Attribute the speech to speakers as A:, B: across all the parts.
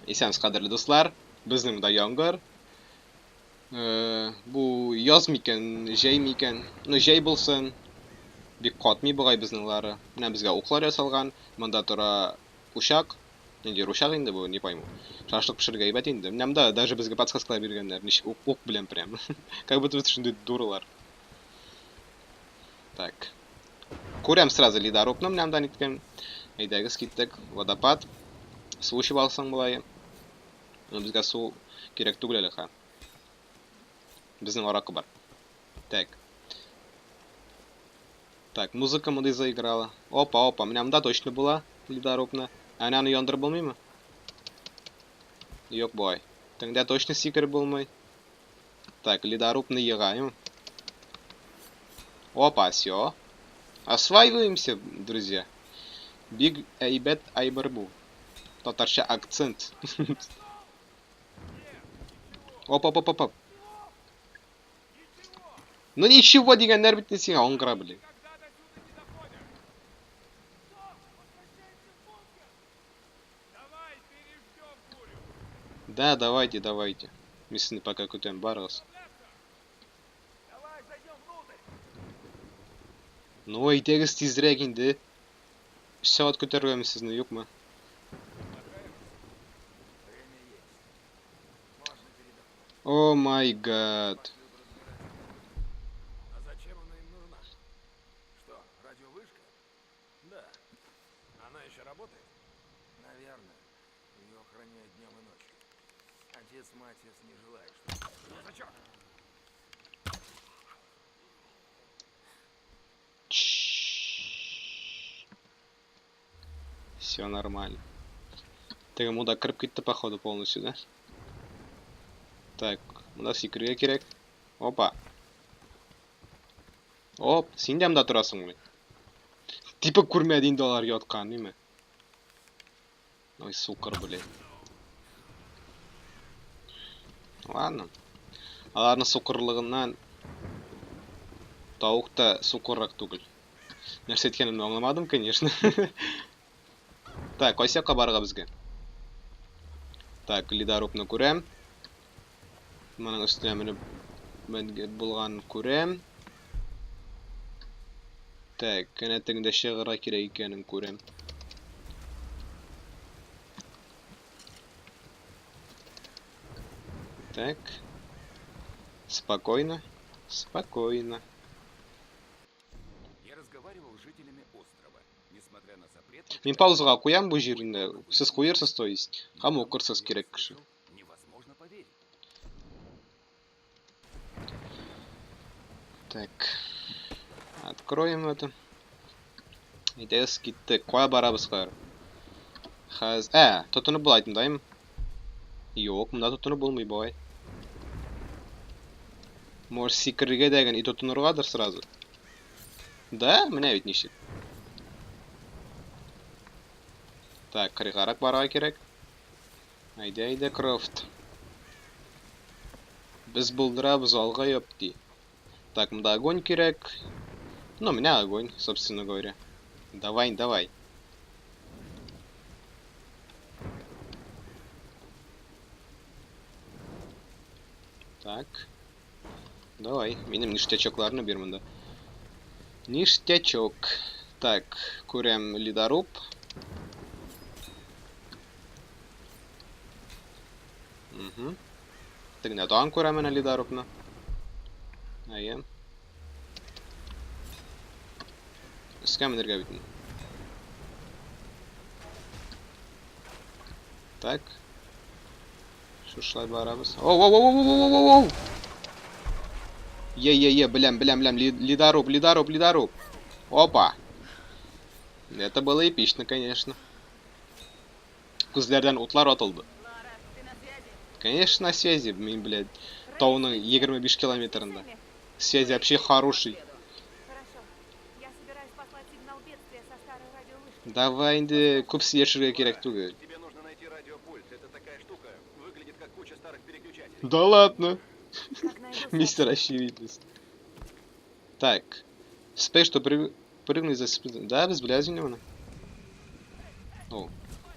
A: Исәнмесез, кадерле дуслар. Безнең монда яңгыр. Бу яз микән, җәй микән? Ну, җәй булсын. Бик катмый бугай безнең лары. Менә безгә уклар ясалган. Монда тора учак. Нинди учак инде бу, не пойму. Шашлык пешерергә әйбәт инде. Менә монда даже безгә подсказкалар биргәннәр. Ничек ук, ук белән прям. Как будто без шундый дуралар. Так. Күрәм сразу ледорубны менә монда ниткән. Әйдәгез киттек. Водопад. Су эчеп алсаң болай. Но безгә су кирәк түгел әле ха. Безнең аракы бар. Так. Так, музыка мондый заиграла. Опа, опа, менә монда точно була ледорубны. Ә менә аны яндырып булмыймы? Юк, бай. Теңдә точно сикереп булмый. Так, ледорубны егаем. Опа, все. Осваиваемся, друзья. Биг әйбәт әйбер бу. Татарча акцент. Оп, оп, оп, оп, оп. Ну ничего дигәннәр бит сиңа, аңгыра, блин. Да, давайте, давайте. Мин сезне пока көтәм, барыгыз. Ну, әйдәгез тизрәк инде. Өч сәгать көтәргәме сезне, юкмы? О май гад.
B: А зачем она им нужна? Что, радиовышка? Да. Она еще работает? Наверное. Ее охраняют днем и ночью. Отец Матиас не желает, чтобы... Что за черт?
A: Все нормально. Теге мудак кереп китте, походу, полностью, да? Так, монда сикерергә кирәк. Опа. Оп, син дә монда торасыңмы? Типа күрмәде инде алар яткан, ниме? Ой, сукыр, блин. Ладно. Аларның сукырлыгыннан тавык та сукыррак түгел. Нәрсә әйткәнемне аңламадым, конечно. Так, кайсы якка барырга безгә? Так, ледорубны күрәм. Моның өстенә менеп менгеп булганын күрәм. Так, кенә тегендә чыгарга кирәк икәнен күрәм. Так. Спокойно. Спокойно.
C: Я разговаривал с жителями острова. Несмотря на запрет...
A: Мин паузага куям бу җирендә. Сез куерсыз, то есть. Һәм укырсыз кирәк кеше.
C: Невозможно поверить.
A: Так. Откроем это. Әйдәгез киттек. Кая барабыз хәзер? Хәз... Ә, тотынып була әйтем, дайым? Юк, монда тотынып булмый бугай. Может, сикерергә дә и тотыныргадыр сразу? Да, менә бит ничек. Так, кырыйгарак барырга кирәк. Әйдә, әйдә, Крофт. Без булдырабыз, алга ёпти. Так, монда огонь кирәк. Ну, менә огонь, собственно говоря. Давай, давай. Так. Давай, минем ништячокларны бир монда. Ништячок. Так, күрәм ледоруб. Угу. Тегендә тагын күрәм әнә ледорубны. Әйе. Өскә менергә бит инде. Так. Шушылай барабыз. Оу, оу, оу, оу, оу, оу, оу. Е, е, е, беләм, беләм, беләм. Ледоруб, ледоруб, ледоруб. Опа. Это было эпично, конечно. Күзләрдән утлар атылды. Конечно, на связи. Мин, блядь, тауның 25 километрында. Связь вообще хороший. Давай инде күп сөйләшергә кирәк түгел.
B: Тебе нужно найти радиопульт. Это такая штука. Выглядит как куча старых переключателей.
A: Да ладно. Мистер Очевидность. Так. Спей, что прыгнуть за спину. Да, без беләбез инде моны. О,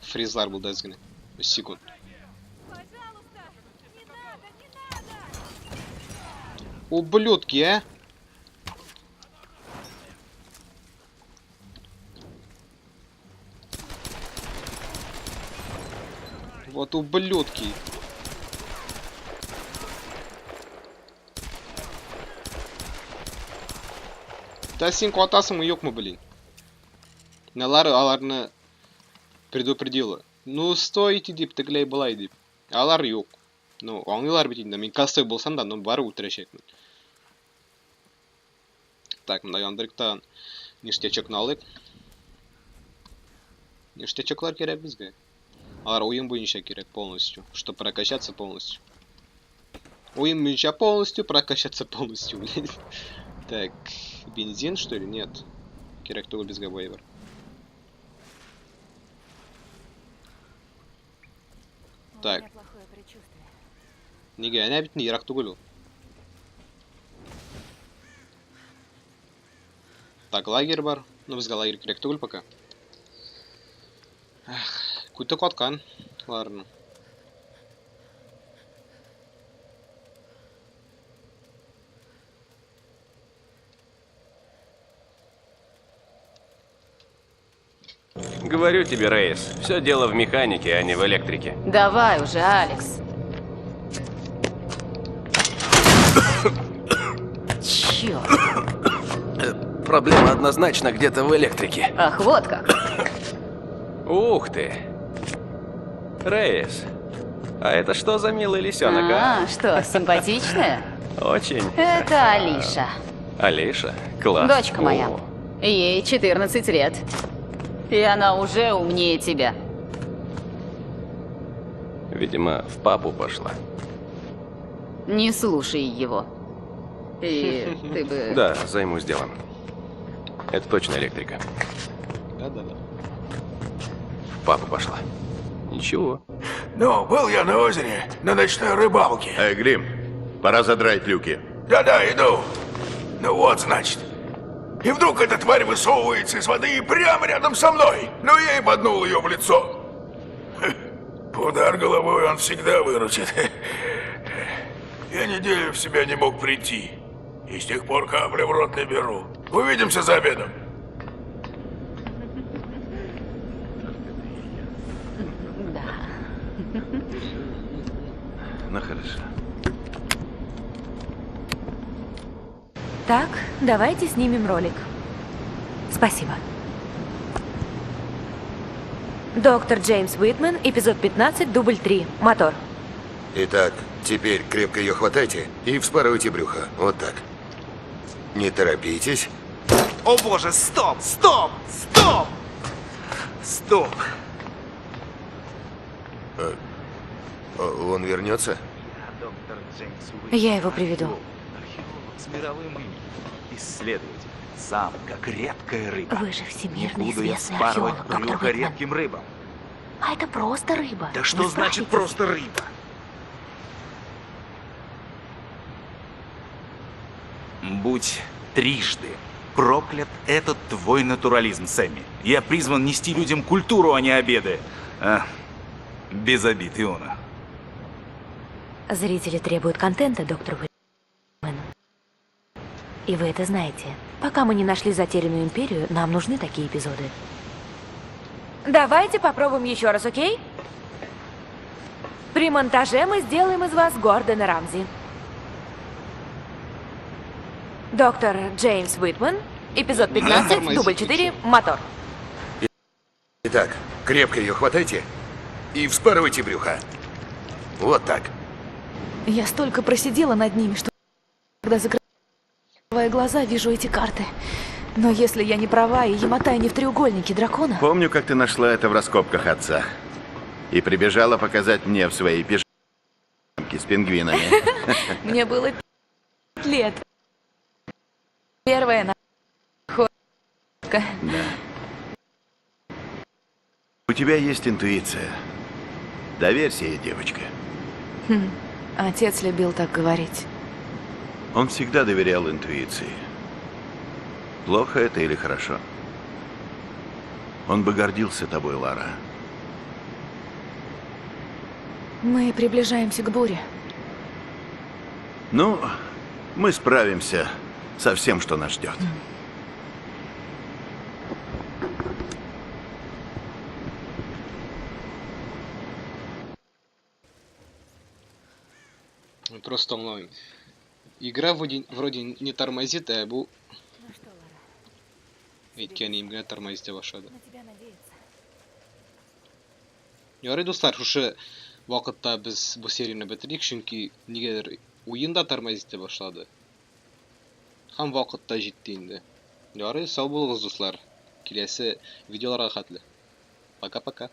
A: фризлар булды әз генә. Өч секунд. Ублюдки, а? Вот ублюдки. Да син катасыңмы, юкмы, блин? Менә аларны предупредила. Ну, стойте, дип, тегеләй болай дип. Алар юк. Ну, аңлыйлар бит инде. Мин косой булсам да, но бары үтерәчәкмен. Так, монда яндырык та ништячокны алыйк. Ништячоклар кирәк безгә. Алар уен буенча кирәк полностью, чтобы прокачаться полностью. Уен буенча полностью, прокачаться полностью, блядь. Так, бензин, что ли? Нет. Кирәк түгел безгә бу әйбер. Так. Нигә? Әнә бит ерак түгел ул. Так, лагерь бар. Ну, безгә лагерь кирәк түгел пока. Эх, күте каткан аларның.
D: Говорю тебе, Рейс, все дело в механике, а не в электрике.
E: Давай уже, Алекс. Черт.
D: Проблема однозначно где-то в электрике.
E: Ах, вот как.
D: Ух ты. Рейс, а это что за милый лисенок, а?
E: А, что, симпатичная?
D: Очень.
E: Это Алиша.
D: Алиша? Класс.
E: Дочка моя. Ей 14 лет. И она уже умнее тебя.
D: Видимо, в папу пошла.
E: Не слушай его. И ты бы...
D: Да, займусь делом. Это точно электрика.
A: Да-да-да.
D: В папу пошла. Ничего.
B: Ну, был я на озере, на ночной рыбалке.
F: Эй, Грим, пора задраить люки.
B: Да-да, иду. Ну вот, значит. И вдруг эта тварь высовывается из воды и прямо рядом со мной. Ну, я и боднул ее в лицо. Удар головой он всегда выручит. Я неделю в себя не мог прийти. И с тех пор капли в рот не беру. Увидимся за обедом.
E: Да.
F: Ну, хорошо.
G: Так, давайте снимем ролик. Спасибо. Доктор Джеймс Уитмен, эпизод 15, дубль 3. Мотор.
F: Итак, теперь крепко ее хватайте и вспарывайте брюхо. Вот так. Не торопитесь.
H: О боже, стоп, стоп, стоп! Стоп!
F: Он вернется?
H: Я доктор Джеймс Уитмен.
G: Я его приведу.
H: С мировым именем. Исследователь. Сам, как редкая рыба.
G: Вы же всемирно
H: Не буду я
G: известный
H: вспарывать
G: археолог, доктор
H: брюхо
G: Уитмен.
H: редким рыбам.
G: А это просто рыба.
H: Да что
G: Вы
H: значит
G: справитесь.
H: просто рыба? Будь трижды проклят этот твой натурализм, Сэмми. Я призван нести людям культуру, а не обеды. А, без обид, Иона.
G: Зрители требуют контента, доктор Уитмен. И вы это знаете. Пока мы не нашли затерянную империю, нам нужны такие эпизоды. Давайте попробуем еще раз, окей? При монтаже мы сделаем из вас Гордона Рамзи. Доктор Джеймс Уитмен, эпизод 15, дубль 4, мотор.
F: Итак, крепко ее хватайте и вспарывайте брюхо. Вот так.
I: Я столько просидела над ними, что когда закрываю глаза, вижу эти карты. Но если я не права и Яматай не в треугольнике дракона...
F: Помню, как ты нашла это в раскопках отца. И прибежала показать мне в своей пижамке с пингвинами.
I: Мне было 5 лет. Первая находка.
F: Да. У тебя есть интуиция. Доверься ей, девочка.
I: Хм. Отец любил так говорить.
F: Он всегда доверял интуиции. Плохо это или хорошо? Он бы гордился тобой, Лара.
I: Мы приближаемся к буре.
F: Ну,
J: Мы справимся со всем, что нас ждет.
A: Просто аңламыйм. Игра вроде не тормозит, ә бу
G: Ну что, Лара,
A: әйткәнем генә тормозит итә башлады.
G: на тебя надеяться.
A: Ярый, дуслар, шушы вакытта без бу серияне бетерик, чөнки нигәдер уен да тормозит итә башлады. Һәм вакыт та җитте инде. Ярый, сау булыгыз, дуслар. Киләсе видеоларга хәтле. Пока-пока.